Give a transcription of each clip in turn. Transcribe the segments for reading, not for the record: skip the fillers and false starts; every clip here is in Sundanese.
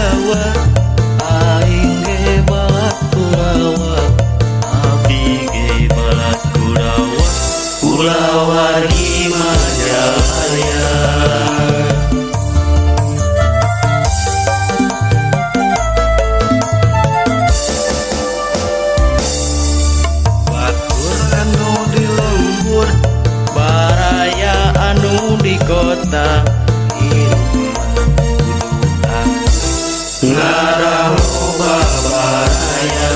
Jawa, aing ge balad Kurawa, abi ge balad Kurawa, kulawargi Majalaya. Batur anu di lembur, baraya anu di kota, hirup mah kudu akur, ngarah loba baraya.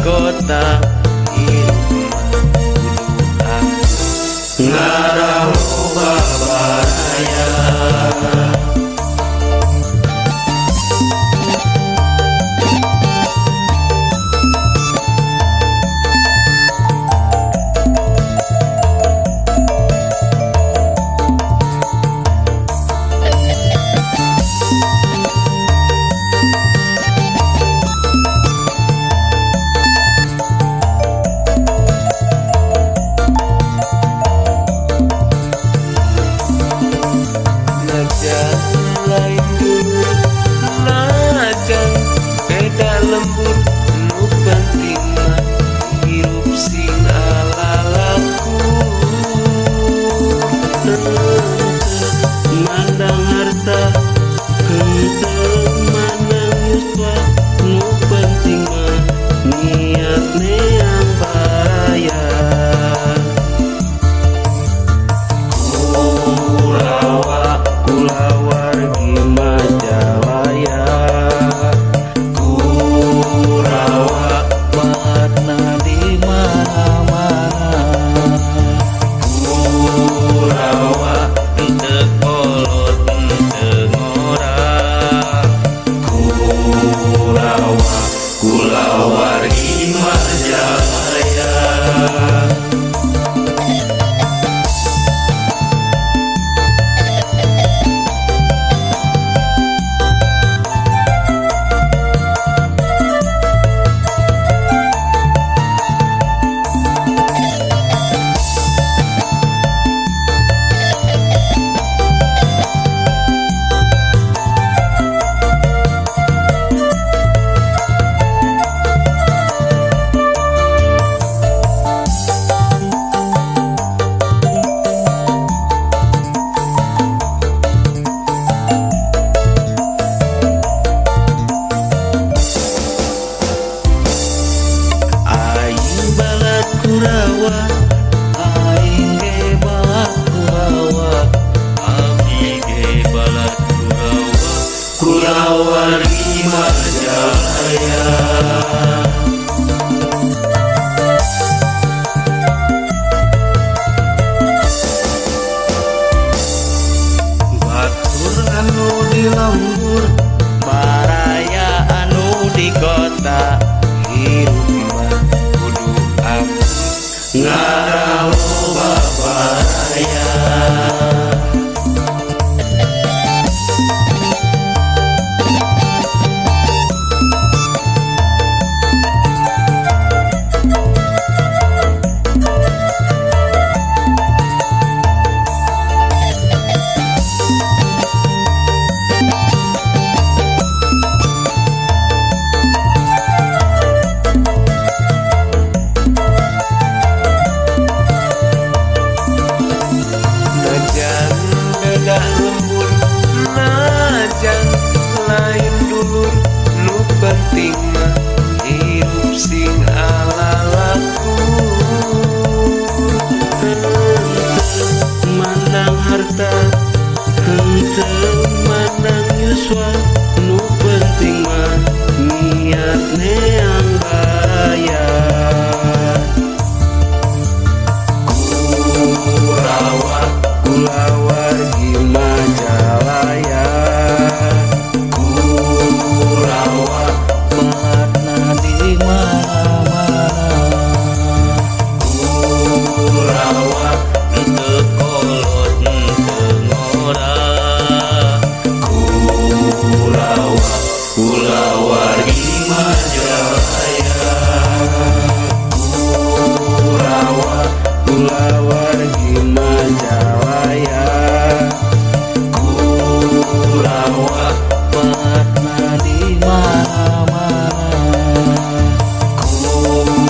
kota hirup mah kudu akur ngarah loba baraya. Najan lain dulur, najan beda lembur, nu penting mah hirup sing alalakur. Henteu mandang harta, henteu mandang yuswa, nu penting mah niat neang baraya. Kurawa kulawargi Majalaya, Kurawa Bahatna di mana-mana. Kurawa henteu kolot henteu ngora, Kurawa kulawargi Majalaya. Aing balad Kurawa, Aing ge balad Kurawa, abdi ge balad Kurawa, kulawargi Majalaya. Batur anu di lembur, baraya anu di kota, hirup mah kudu akur ngarah loba baraya. Najan beda lembur, najan lain dulur, nu penting mah hirup sing alalakur. Henteu mandang harta, henteu mandang yuswa, nu penting mah niat neang baraya. Kurawa kulawargi Majalaya, Kurawa Bahatna di mana-mana. Kurawa henteu kolot henteu ngora, Kurawa kulawargi Majalaya. Kurawa kulawargi Majalaya, Kurawa Bahatna di mana-mana.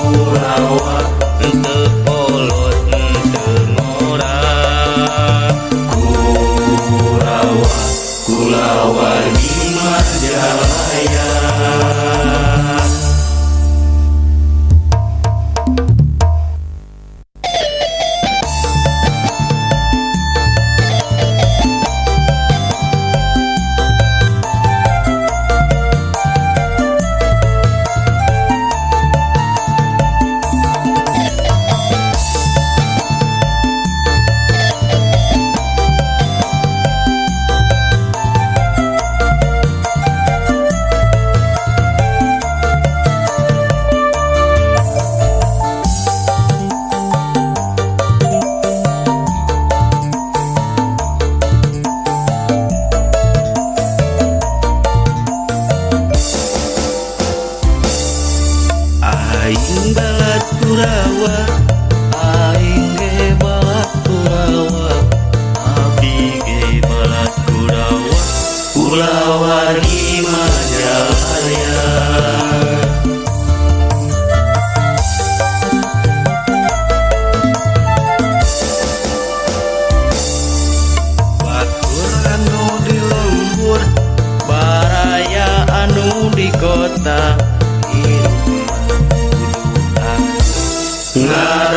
Kurawa henteu kolot henteu ngora, Kurawa kulawargi Majalaya. Kulawargi Majalaya. Batur anu di lembur, baraya anu di kota, hirup mah kudu akur.